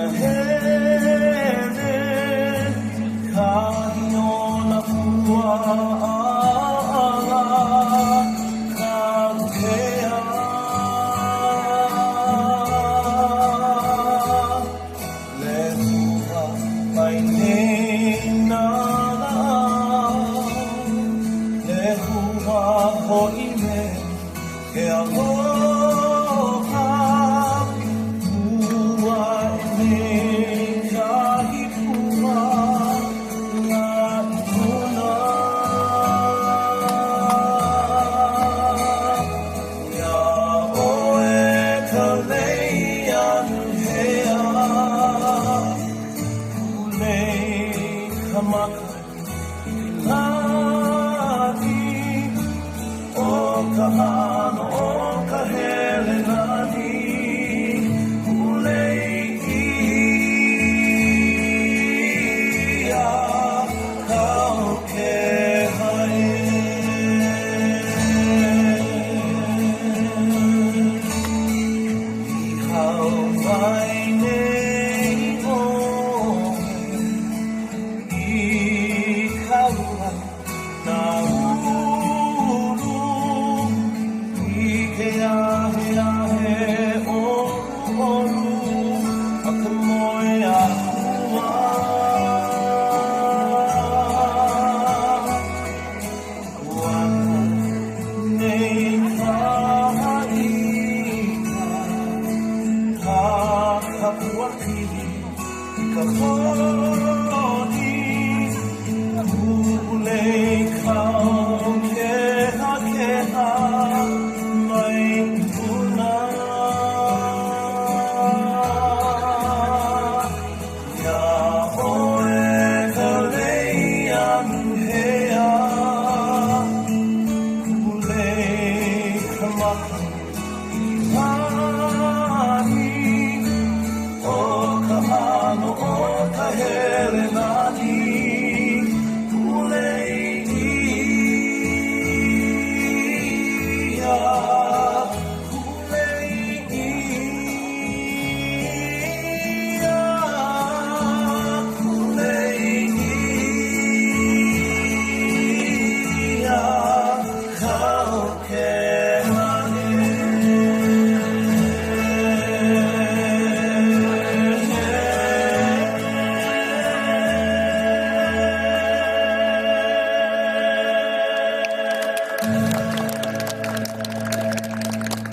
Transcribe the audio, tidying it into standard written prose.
Nahele, kahi o nā pua ʻaʻala kaukea. Lehua mai nei nā lāʻau, lehua hoʻi me ke aloha. Kū aʻe nei kahi pua lā i luna. Iā ʻoe ka lei anuhea, Pulei ka maka i ka lani, ʻO ka hano o ka hele nani, Pulei ʻia kau ke hae. I hau mai nei ʻoe i ka ua Nāulu, i ke aheahe ʻoluʻolu a ka moe akua. Ua nei ka ʻika, ka kapuakili i ka holo.